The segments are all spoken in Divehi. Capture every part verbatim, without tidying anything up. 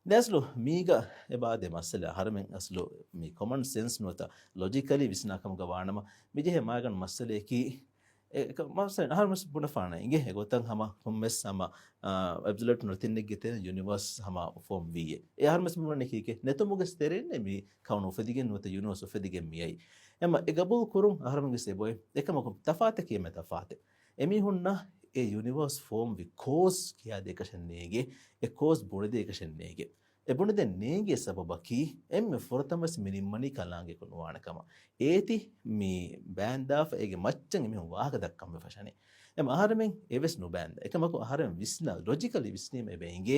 ދެ އަސްލު މީގަ އެބާދެ މައްސަލަ އަހަރެމެން އަސްލު މި ކޮމަން ސެންސް ނުވަތަ ލޮޖިކަލީ ވިސްނާކަމުގަ ވާނަމަ، މިޖެހޭ މާގަނޑު މައްސަލަޔަކީ، އެ، އެ، މައްސަލަ އަހަރެމެން ބުނެފާނަ އިނގޭ އެގޮތަށް ހަމަ ކޮންމެސް ހަމަ، އާ، އެބްސޮލޫޓް ނަތިންއެއްގެ ތެރެއިން ޔުނިވާސް ހަމަ ފޯމް ވީއޭ. އެ އަހަރެމެން ބުނަނީ ކީކޭ؟ ނެތުމުގެ ތެރެއިން މި ކައުނު އުފެދިގެން ނުވަތަ ޔުނިވާސް އުފެދިގެން މިއައީ. އެމަ އެ ގަބޫލު ކުރުން އަހަރެމެންގެ ސެބޮއެ އެކަމަކު ތަފާތަކީ އެމެ ތަފާތެއް. އެމީހުންނަށް އެ ޔުނިވާސް ފޯމް ވި ކޯސް ކިޔާދޭކަށެއް ނޭގެ، އެ ކޯސް ބުނެދޭކަށެއް ނޭގެ. އެ ބުނެދޭން ނޭނގޭ ސަބަބަކީ، އެންމެ ފުރަތަމަވެސް މި ނިންމަނީ ކަލާނގެކު ނުވާނެ ކަމަށް. އޭތި މި ބާންދާފަ އޭގެ މައްޗަށް އެމީހުން ވާހަކަ ދައްކަން ވެފަށަނީ. އެމަ އަހަރެމެން އެވެސް ނުބާންދާ. އެކަމަކު އަހަރެމެން ވިސްނާ، ލޮޖިކަލީ ވިސްނީމަ އެބަ އިނގޭ،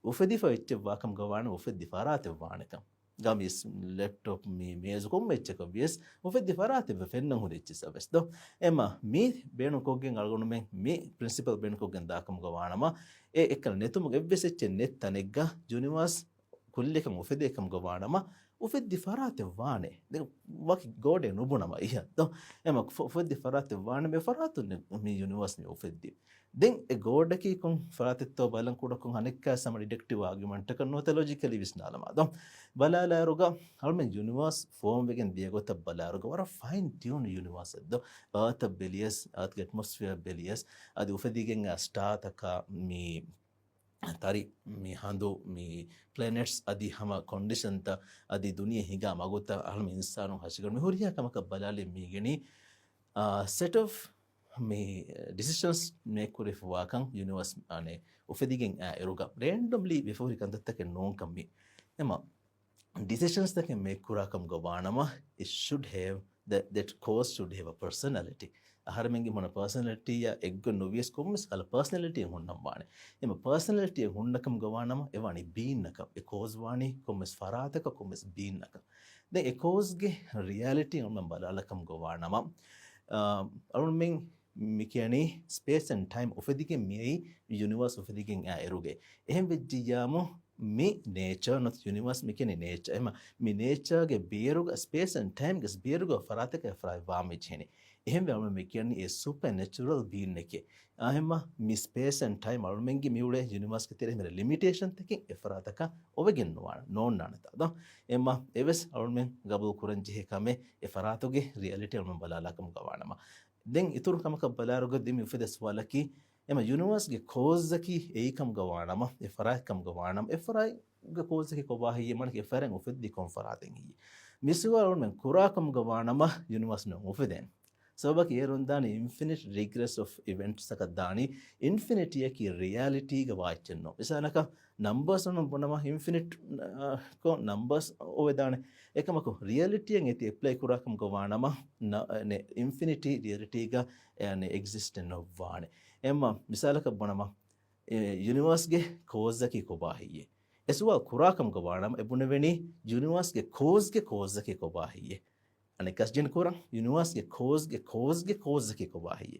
އުފެދިފަ އެއްޗެއް ވާކަމުގަ ވާނަމަ އުފެއްދި ފަރާތެއް ވާނެކަން. ގަމީސް، ލެޕްޓޮޕް، މި މޭޒު ކޮންމެ އެއްޗަކަށް ވިޔަސް އުފެއްދި ފަރާތެއް ފެންނަން ހުރި އެއްޗެއްސަށް ވެސް ދޯ. އެމަ މި ބޭނުންކޮށްގެން އަޅުގަނޑުމެން މި ޕްރިންސިޕަލް ބޭނުންކޮށްގެން ދާކަމުގަ ވާނަމަ، އެ އެއްކަލަ ނެތުމުގެ އެއްވެސް އެއްޗެއް ނެތް ތަނެއްގަ ޔުނިވާސް ކުއްލިއަކަށް އުފެދޭ ކަމުގަ ވާނަމަ، އުފެއްދި ފަރާތެއް ވާނެ. ދެން ވަކި ގޯޑެއް ނުބުނަމަ އިހަށް ދޯ. އެމަ އުފެއްދި ފަރާތެއް ވާނެ، މި ފަރާތުން މި ޔުނިވާސް މި އުފެއްދި. ދެން އެ ގޯޑަކީ ކޮން ފަރާތެއްތޯ ބަލަން ކުޑަކޮށް އަނެއްކާ ސަމަ ޑިޑަކްޓިވް އާގިއުމަންޓަކަށް ނުވަތަ ލޮޖިކަލީ ވިސްނާލަމާ ދޯ. ބަލާލާއިރުގަ އަޅުމެން ޔުނިވާސް ފޯމް ވެގެން ދިޔަ ގޮތަށް ބަލާއިރުގަ ވަރަށް ފައިން ޓިއުން ޔުނިވާސް އެއް ދޯ. އާތަށް ބެލިޔަސް، އާތުގެ އެޓްމޮސްފިއަރ ބެލިޔަސް، އަދި އުފެދިގެން އާ ސްޓާތަކާ މި ތަރި، މި ހަނދު، މި ޕްލެނެޓްސް އަދި ހަމަ ކޮންޑިޝަންތައް އަދި ދުނިޔެ ހިނގާ މަގުތައް އަހަރުމެން އިންސާނުން ހަށިގަނޑު މި ހުރިހާ ކަމަކަށް ބަލާލި މީގެނީ، އާ، ސެޓް އޮފް މި ޑިސިޝަންސް މޭކް ކުރެފަވާކަން ޔުނިވާސް އަނެ އުފެދިގެން އާ އިރުގަ ރޭންޑަމްލީ ވެފަހުރި ކަންތައްތަކެއް ނޫންކަން މި. އެމަ ޑިސިޝަންސްތަކެއް މޭކް ކުރާކަމުގަ ވާނަމަ، it should have the, that cause should have a personality. އަހަރެމެންގެ ހުންނަ ޕާސަނަލިޓީއާ އެއްގޮތް ނުވިޔަސް ކޮންމެސް ކަހަލަ ޕާސަނަލިޓީއެއް ހުންނަން ވާނެ. އެމަ ޕާސަނަލިޓީއެއް ހުންނަކަމުގަ ވާނަމަ، އެވާނީ ބީންއަކަށް. އެ ކޯސް ވާނީ ކޮންމެސް ފަރާތަކަށް، ކޮންމެސް ބީންއަކަށް. ދެން އެ ކޯސްގެ ރިއަލިޓީ އަޅުމެން ބަލާލަކަމުގަ ވާނަމަ، އާ، އަޅުމެން މި ކިޔަނީ ސްޕޭސް އެންޑް ޓައިމް އުފެދިގެން މިއައީ ޔުނިވާސް އުފެދިގެން އާ އިރުގައި. އެހެން ވެއްޖިއްޔާމު މި ނޭޗާ ނޮތް ޔުނިވާސް މި ކިޔަނީ ނޭޗާ. އެމަ މި ނޭޗާގެ ބޭރުގަ ސްޕޭސް އެންޑް ޓައިމްގެ ބޭރުގަ ފަރާތަކަށް އެ ފަރާތް ވާމި ޖެހެނީ. އެހެންވެ އަޅުމެން މި ކިޔަނީ އެ ސުޕަ ނެޗުރަލް ބީންއެކޭ. އާހެންމަ މި ސްޕޭސް އެންޑް ޓައިމް އަޅުމެންގެ މި އުޅޭ ޔުނިވާސްގެ ތެރޭ މިރ ލިމިޓޭޝަންތަކެއް އެ ފަރާތަކަށް އޮވެގެން ނުވާނެ، ނޯންނާނެތާ ދޯ. އެމަ އެވެސް އަޅުމެން ގަބޫލު ކުރަން ޖެހޭ ކަމެއް އެ ފަރާތުގެ ރިއަލިޓީ އަޅުމެން ބަލާލާކަމުގަ ވާނަމަ. ދެން އިތުރު ކަމަކަށް ބަލާރުގަ ދިމި އުފެދޭ ސުވާލަކީ، އެމަ ޔުނިވާސްގެ ކޯޒަކީ އެއީ ކަމުގަ ވާނަމަ، އެ ފަރާތް ކަމުގަ ވާނަމަ، އެ ފަރާތްގެ ކޯޒަކީ ކޮބާ ހެއްޔޭ؟ މާނައަކީ އެ ފަރާތް އުފެއްދީ ކޮން ފަރާތެއް ހެއްޔޭ؟ މި ސުވާލު އަޅުމެން ކުރާ ކަމުގަ ވާނަމަ، ޔުނިވާސް ނޫން އުފެދޭނެ. ސަބަބަކީ އޭރުން ދާނީ އިންފިނިޓް ރިގްރެސް އޮފް އިވެންޓްސް އަކަށް ދާނީ، އިންފިނިޓީއަކީ ރިއަލިޓީގަ ވާ އެއްޗެއް ނޫން. މިސާލަކަށް ނަމްބަރސް އަޅުމެން ބުނަމަ އިންފިނިޓް، އާ، ކޮށް ނަމްބަރސް އޮވެދާނެ. އެކަމަކު ރިއަލިޓީއަށް އެތި އެޕްލައި ކުރާކަމުގަ ވާނަމަ، ނަ-، އެ، އިންފިނިޓީ ރިއަލިޓީގަ، އެ، އެ، އެގްޒިސްޓެއް ނުއްވާނެ. އެމަ މިސާލަކަށް ބުނަމަ، އެ، ޔުނިވާސްގެ ކޯޒަކީ ކޮބާ ހެއްޔޭ؟ އެ ސުވާލު ކުރާކަމުގަ ވާނަމަ، އެ ބުނެވެނީ ޔުނިވާސްގެ ކޯޒްގެ ކޯޒަކީ ކޮބާ ހެއްޔޭ؟ އަނެއްކާސް ޖެހެނީ ކުރަން ޔުނިވާސްގެ ކޯޒްގެ ކޯޒްގެ ކޯޒަކީ ކޮބާ ހެއްޔޭ؟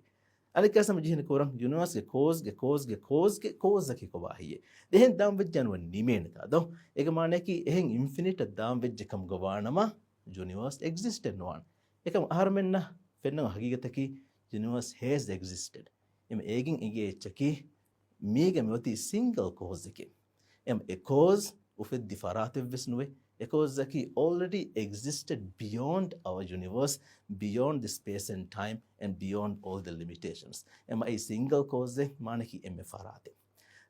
އަނެއްކާސް ހަމަ ޖެހެނީ ކުރަން ޔުނިވާސްގެ ކޯޒްގެ ކޯޒްގެ ކޯޒްގެ ކޯޒަކީ ކޮބާ ހެއްޔޭ؟ ދެހެން ދާން ވެއްޖެ ނުވަ ނިމޭނެތާ ދޯ؟ އޭގެ މާނައަކީ އެހެން އިންފިނިޓަށް ދާން ވެއްޖެ ކަމުގަ ވާނަމަ ޔުނިވާސް އެގްޒިސްޓެއް ނުވާނެ. އެކަމަ އަހަރުމެންނަށް ފެންނަ ހަގީގަތަކީ ޔުނިވާސް ހޭޒް އެގްޒިސްޓެޑް. އެމަ އޭގެން އެނގޭ އެއްޗަކީ މީގަ މިއޮތީ ސިންގަލް ކޯޒެކޭ. އެމަ އެ ކޯޒް އުފެއްދި ފަރާތެއްވެސް ނުވޭ. އެ ކޯޒަކީ already existed beyond our universe, beyond the space and time, and beyond all the limitations. އެމަ އެ ސިންގަލް ކޯޒެއް މާނައަކީ އެންމެ ފަރާތެއް.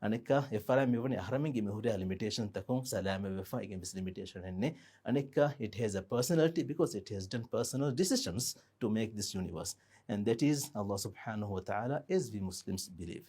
އަނެއްކާ އެ ފަރާތް މިވަނީ އަހަރެމެންގެ މި ހުރިހާ ލިމިޓޭޝަންތަކުން ސަލާމަތްވެފަ، އޭގެ ވެސް ލިމިޓޭޝަނެއް ނެތް. އަނެއްކާ it has a personality because it has done personal decisions to make this universe. And that is Allah subhanahu wa ta'ala as we Muslims believe.